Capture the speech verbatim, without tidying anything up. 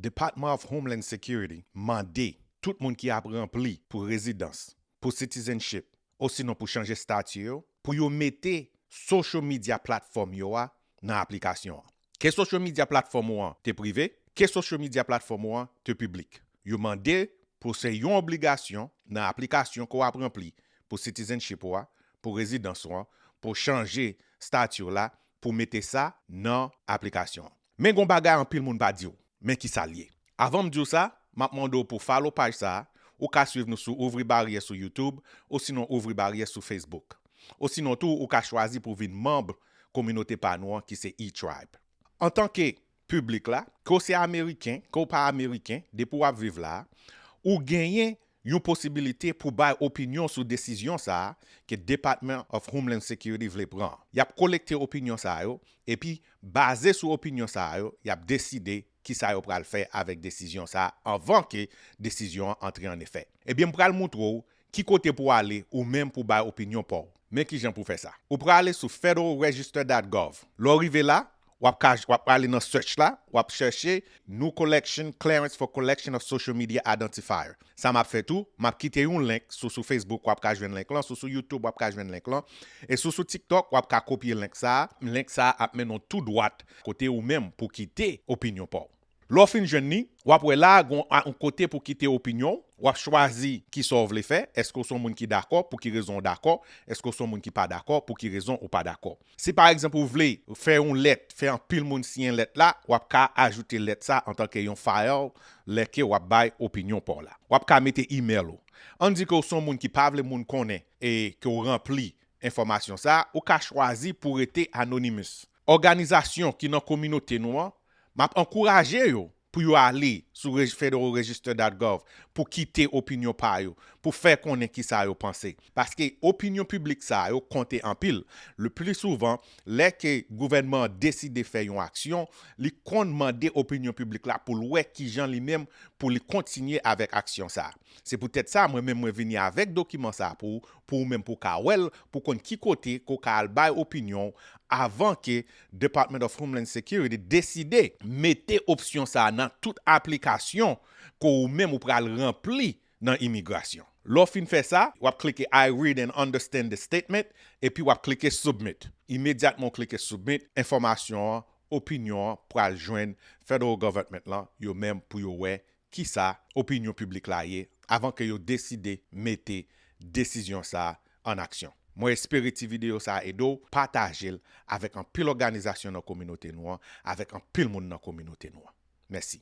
Department of Homeland Security mande tout moun ki ap ranpli pou rezidans, pou citizenship, osinon pou chanje stati yo, pou yo mete social media platform yo a nan aplikasyon an. Ke social media platform ou an te prive, ke social media platform ou an te piblik. Yo mande pou se yon obligasyon nan aplikasyon ke w ap ranpli pou citizenship ou a, pou rezidans ou an, pou chanje stati w la, pou mete sa nan aplikasyon an. Men gon bagay anpil moun pa di w. Men ki sa l ye. Avan m di w sa, m ap mande w pou follow paj sa a. Ou ka swiv nou sou Ouvri Baryè sou YouTube, osinon Ouvri Baryè sou Facebook. Osinon tou, ou ka chwazi pou vin manm kominote pa nou an ki se eTribe. Antanke piblik la, ke w se Ameriken, ke w pa Ameriken, depi w ap viv la a, ou genyen yon posibilite pou bay opinyon sou desizyon sa a ke Department of Homeland Security vle pran. Y ap kolekte opinyon sa yo, epi baze sou opinyon sa yo, y ap deside ki sa yo pral fè avèk desizyon sa a anvan ke desizyon an antre an efè. Ebyen, m pral moutre w ki kote pou w ale ou menm pou bay opinyon pa w. Men ki jan pou w fè sa. Ou prale sou federal register dot gov. Lè w rive la, w ap ka, w ap prale nan search la, w ap chèche New Collection Clearance for Collection of Social Media Identifier. Sa m ap fè tou, m ap kite yon link sou, sou Facebook, w ap ka jwenn link lan, sou, sou YouTube, w ap ka jwenn link lan, e sou, sou TikTok, w ap ka kopye link sa a. Link sa a ap mennen w tou dwat kote ou menm pou kite opinyon pa w. Lè w fin jwenn li, w ap wè la a gon a, yon kote pou kite opinyon w, w ap chwazi ki sa w vle fè, èske w se yon moun ki dakò, pou ki rezon w dakò, èske w se yon moun ki pa dakò, pou ki rezon ou pa dakò. Si pa egzanp ou vle fè yon lèt, fè anpil moun siyen lèt la, w ap ka ajoute lèt sa antanke yon file lè ke w ap bay opinyon pa w la. W ap ka mete imèl ou. Ann di ke w se yon moun ki pa vle moun konnen e ke w ranpli enfòmasyon sa a, ou ka chwazi pou rete anonymous. Òganizasyon ki nan kominote nou an, m ap ankouraje yo pou yo ale sou rej- federal register dot gov pou kite opinyon pa yo, pou fè konnen ki sa yo panse. Paske opinyon piblik sa yo konte anpil. Le pli souvan, lè ke gouvènman an deside fè yon aksyon, li konn mande opinyon piblik la pou l wè ki jan li menm pou li kontinye avèk aksyon sa a. Se poutèt sa, mwen menm mwen vini avèk dokiman sa a pou ou, pou ou menm pou w ka wè l, pou w konn ki kote ke w ka al bay opinyon w avan ke Department of Homeland Security deside mete opsyon sa a nan tout aplikasyon ke ou menm ou pral ranpli nan imigrasyon. Lè w fin fè sa, w ap klike I read and understand the statement, epi w ap klike submit. Imedyatman w klike submit, enfòmasyon an, opinyon an pral jwenn federal government lan yo menm pou yo wè ki sa opinyon piblik la ye avan ke yo deside mete desizyon sa a an aksyon. Mwen espere ti videyo sa a ede w, pataje l avèk anpil òganizasyon nan kominote nou an, avèk anpil moun nan kominote nou an. Mèsi.